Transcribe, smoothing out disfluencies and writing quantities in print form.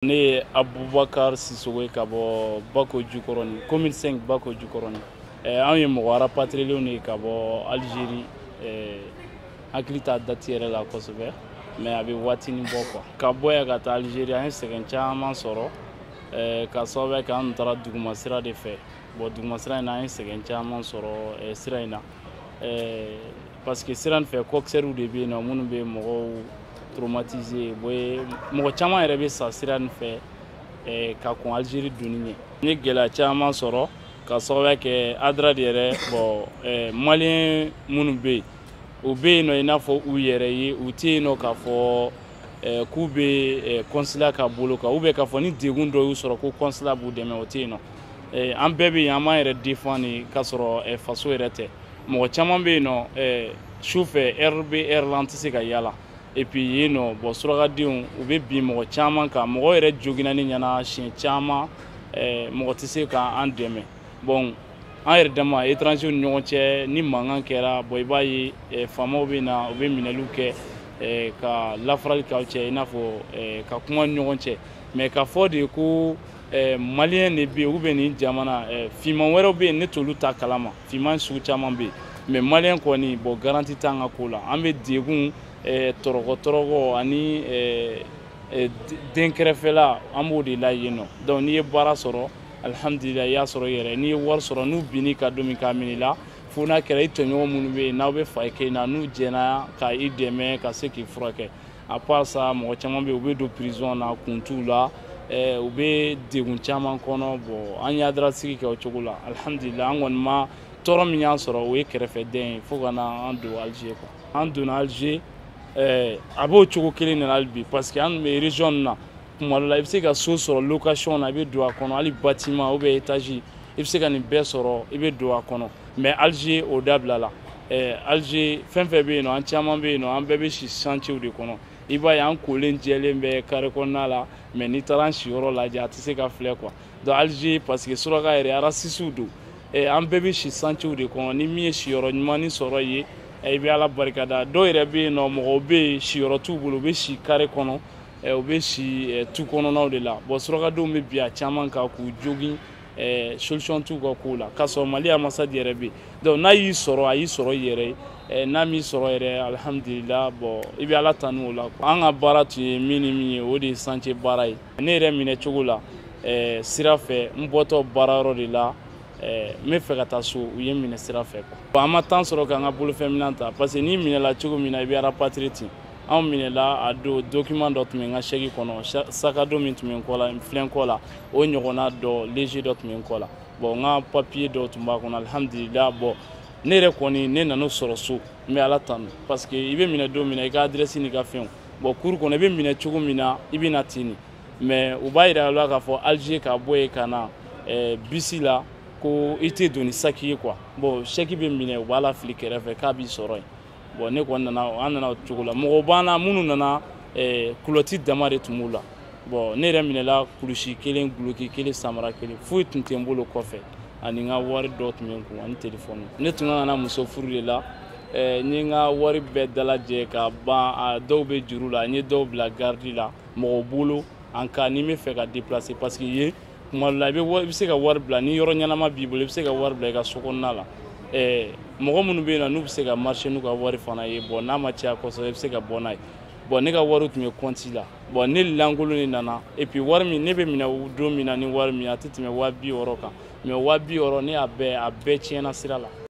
Ne ye Abubakar Sisoko ye ka bɔ Bako Jikɔrɔni, commune 5, Bako Jikɔrɔni. Anw ye mɔgɔ rapatriélenw de ye ka bɔ Algérie. Hakili t'a date yɛrɛ la kosɛbɛ, mais a bɛ waatinin bɔ quoi. Ka bɔ yan ka taa Algérie, an ye sɛgɛn caman sɔrɔ ka sababuya kɛ an taara duguma sira de fɛ. Bon, duguma sira in na, an ye sɛgɛn caman sɔrɔ sira in na, parce que sira in fɛ, coxeurs de bɛ yen nɔ minnu bɛ mɔgɔw traumatiser. Mɔgɔ caman yɛrɛ bɛ sa sira in fɛ ka kɔn Algérie donni ɲɛ. N ye gɛlɛya caman sɔrɔ ka sababuya kɛ ADRA de yɛrɛ. Bon, malien minnu bɛ yen, u bɛ yen nɔ i n'a fɔ u yɛrɛ ye, u tɛ yen nɔ k'a fɔ k'u bɛ consulat ka bolo kan, ou bien k'a fɔ ni degun dɔ y'u sɔrɔ ko consulat b'u dɛmɛ, o tɛ yen nɔ. An bɛɛ bɛ yen, an b'an yɛrɛ défend de k'a sɔrɔ faso yɛrɛ tɛ. Mɔgɔ caman bɛ yen nɔ, su fɛ, heure bɛ heure la, an tɛ se ka yala. Et puis yen nɔ, bon, surakadenw, u bɛ bin mɔgɔ caman kan. Mɔgɔ yɛrɛ joginna ne ɲɛna siɲɛ caman, mɔgɔ tɛ se k'an dɛmɛ. Bon, an yɛrɛ dama étrangers ni ɲɔgɔn cɛ, ni mankan kɛra, bon, i b'a ye faamaw bɛ na, u bɛ minɛliw kɛ ka lafarali k'aw cɛ, i n'a fɔ ka kuma ni ɲɔgɔn cɛ. Mais k'a fɔ de ko malien de bɛ yen ou bien nin jamana finman wɛrɛw bɛ yen, ne t'olu ta kalama. Finman sugu caman bɛ yen, mais malien kɔni, bon, garantie t'an ka ko la. An bɛ degun, tɔrɔkɔ tɔrɔkɔ ani den kɛrɛfɛla, an b'o de la yen nɔ. Donc n'i ye baara sɔrɔ, alihamudulila, i y'a sɔrɔ i yɛrɛ. N'i ye wari sɔrɔ, n'u binn'i kan don min k'a minɛ i la, fo n'a kɛra i tɔɲɔgɔn minnu bɛ yen n'aw bɛ fa kelen na, n'u jɛnna ka i dɛmɛ ka se k'i furakɛ. À part ça, mɔgɔ caman bɛ yen, u bɛ don prison na, kun t'u la, u bɛ degun caman kɔnɔ. Bon, an ye ADRA sigi kɛ o cogo la. Alihamudulila, an kɔni ma tɔɔrɔ min y'an sɔrɔ, o ye kɛrɛfɛdɛn ye fo ka na an don Alger quoi. An donna Alger, a b'o cogo kelen de la hali bi, parce que an bɛ région na. Tuma dɔ la, i bɛ se ka so sɔrɔ location na, i bɛ don a kɔnɔ, hali bâtiment ou bien étage, i bɛ se ka nin bɛɛ sɔrɔ, i bɛ don a kɔnɔ. Mais Alger, o dabila la. Alger, fɛn fɛn bɛ yen nɔ, an caman bɛ yen nɔ, an bɛɛ bɛ si chantier de kɔnɔ. I b'a ye, an kolen jɛlen bɛ carré kɔnɔna la, mais n'i taara an siyɔrɔ lajɛ, a tɛ se ka filɛ quoi. Donc Alger, parce que suraka yɛrɛ, racistes don, an bɛɛ bɛ si chantier de kɔnɔ. Ni min ye siyɔrɔ ɲuman sɔrɔ yen, i bɛ Ala barikada. Dɔw yɛrɛ bɛ yen nɔ, mɔgɔw bɛ yen, siyɔrɔ t'u bolo, u bɛ si carré kɔnɔ, u bɛ si tu kɔnɔnaw de la. Bon, surakadenw bɛ bin a caman kan k'u jogin, solution t'u ka kow la, k'a sɔrɔ Mali ambassade yɛrɛ bɛ yen. Donc n'a y'i sɔrɔ, a y'i sɔrɔ i yɛrɛ ye. N'a m'i sɔrɔ yɛrɛ, alihamudulila, bon, i bɛ Ala tanu o la. An ka baara tun ye min ni min ye, o de ye chantier baara ye. Ne yɛrɛ minɛ cogo la sira fɛ, n bɔtɔ baarayɔrɔ de la, n bɛ fɛ ka taa so, u ye n minɛ sira fɛ quoi. An ma temps sɔrɔ k'an ka bolofɛn minɛn ta, parce que n'i minɛla cogo min na, i bɛ rapatrier ten. Anw minɛla a don, document dɔ tun bɛ n ka chèque kɔnɔ, sac à dos min tun bɛ n kɔ la, n filɛ n kɔ la, o ɲɔgɔnna dɔ léger dɔ tun bɛ n kɔ la. Bon, n ka papier dɔw tun b'a kɔnɔ, alihamudulila. Bon, ne yɛrɛ kɔni, ne nan'o sɔrɔ so, n bɛ Ala tanu, parce que i bɛ minɛ don min na, i ka adresse n'i ka fɛnw, bon, cour kɔnɔ, i bɛ minɛ cogo min na, i bɛ na ten de. Mais u b'a yira la k'a fɔ Alger, ka bɔ yen ka na bus la, ko i tɛ don ni sac ye quoi. Bon, chèque bɛ minɛ, u b'a lafili kɛrɛfɛ k'a b'i sɔrɔ yen. Bon, ne kɔni nana, an nana o cogo la. Mɔgɔw b'an na minnu nana, culotte dama de tun b'u la. Bon, ne yɛrɛ minɛla kulusi kelen, guloki kelen, samara kelen, foyi tun tɛ n bolo kɔfɛ, ani n ka wari dɔ tun bɛ n kun, ani telefɔni. Ne tun kan ka na muso furu de la. N ye n ka wari bɛɛ dalajɛ ka ban. A dɔw bɛ juru la, n ye dɔw bila garde la mɔgɔw bolo en cas ni n bɛ fɛ ka déplacer, parce que yen, tuma dɔ la, i bɛ se ka wari bila ni yɔrɔ ɲɛnama b'i bolo, i bɛ se ka wari bila i ka so kɔnɔna la. Mɔgɔ minnu bɛ yen nɔ, n'u bɛ se ka marcher n'u ka wari fana ye, bon, n'a ma caya kosɛbɛ, i bɛ se ka bɔ n'a ye. Bon, ne ka wari tun bɛ compte la. Bon, ne lankolon de nana. Et puis wari min ne bɛ minɛ don min na, ni wari min, a tɛ tɛmɛ 60 000 kan, mais 60 000, ne y'a bɛɛ, a bɛɛ tiɲɛna sira la.